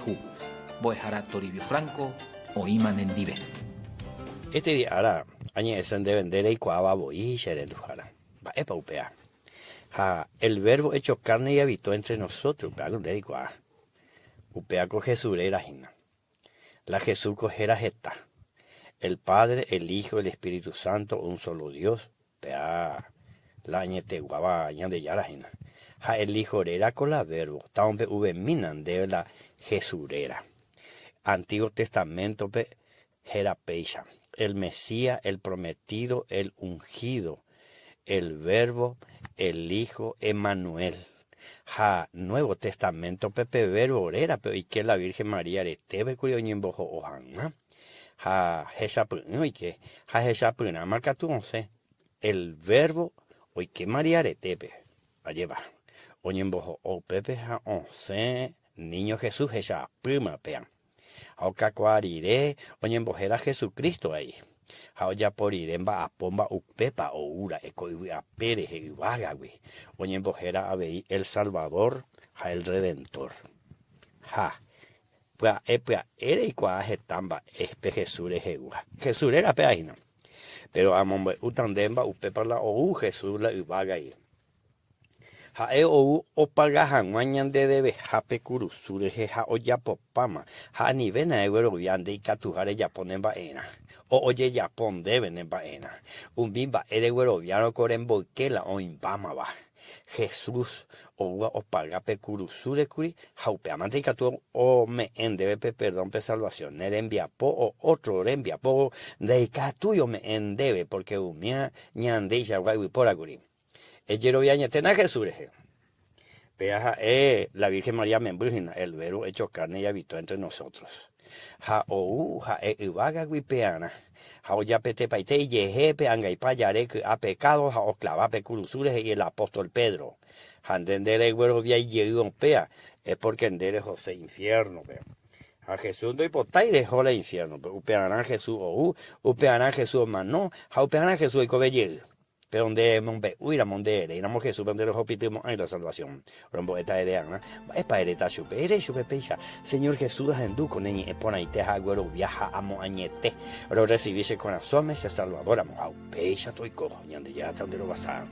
mborayhu. Mbo'ehára Toribio Franco oĩma nendive. Eteri ára añe'ẽse ndéve nde reikuaáva voi che renduhára. Mba'épa upéva? Ha el Verbo hecho carne y habitó entre nosotros, upévako nde reikuaa. Upévako Jesús réra hína. La Jesús ko héra heta. El Padre, el Hijo, el Espíritu Santo, un solo Dios, péa la añeteguáva Ñandejára hína. Ha el Hijo réra ko la Verbo, taombe'uvemína ndéve la Jesús réra. Antiguo Testamento-pe héra péicha, El Mesías, el Prometido, el Ungido, el Verbo, el Hijo, Emanuel. Ha Nuevo Testamento-pe pe Verbo rérape oike la Virgen María retépe kuri oñemboho'o hag̃ua, ha hechapy'ỹ oike, ha hechapyrãma katu osẽ, el Verbo oike María retépe, ajépa, oñemboho'o upépe ha osẽ Niño Jesús hechapýma péa. Ha okakuaa rire oñembohéra Jesucristo ai. Ha ojapo rire mba'apo mba'upépa ou ra'e ko yvy ape rehe yvágagui, oñembohéra avei El Salvador ha El Redentor. Ha, pya'e pya'e reikuaa heta mba'e pe Jesús rehegua. Jesús réra péva hína. Péro amombe'úta nde mba'upépa la ou Jesús la yvágagui. Ha'e ou opaga hag̃ua ñande deveha pe kurusu rehe ha ojapopáma, ha anivéna eguerovia nde ikatuha rejapo ne mba'erã, o ojejapo ndéve ne mba'erã. Umi mba'e regueroviárõ ko remboyke la oĩmbámava. Jesús oúva opaga pe kurusúre kuri ha upévamante ikatu ome'ẽ ndéve pe perdón pe salvación. Ne rembiapo o ótro rembiapo ndaikatúi ome'ẽ ndéve pórke umía ñandeichagua yvypóra kuri. Ejerovia añeténa Jesús rehe. Péa ha'e la Virgen María memby hína, el Verbo hecho carne y habitó entre nosotros. Ha ou ha'e yvágagui pearã, ha ojapetepaite ijehe pe angaipa jare ky'a pecado ha oklava pe kurusúre he'i el apóstol Pedro. Ha nde nderegueroviái jey opéa, es porque nde rehose infierno-pe. Ha Jesús ndoipotái reho la infierno-pe. Upearã Jesús ou, upearã Jesús omano, ha upearã Jesús oikove jey. Péro nde emombe'úiramo nde eréiramo Jesúspe nderohopitymo'ãi la salvasión, rombo'éta ere hag̃ua, mba'épa eréta chupe? Ere chupe péicha, Señor Jesús ahendu ko ne ñe'ẽ porãite ha aguerovia ha amoañete, rorresivi che korasõme che Salvador ramo ha upéicha toiko, Ñandejára ta nderovasa.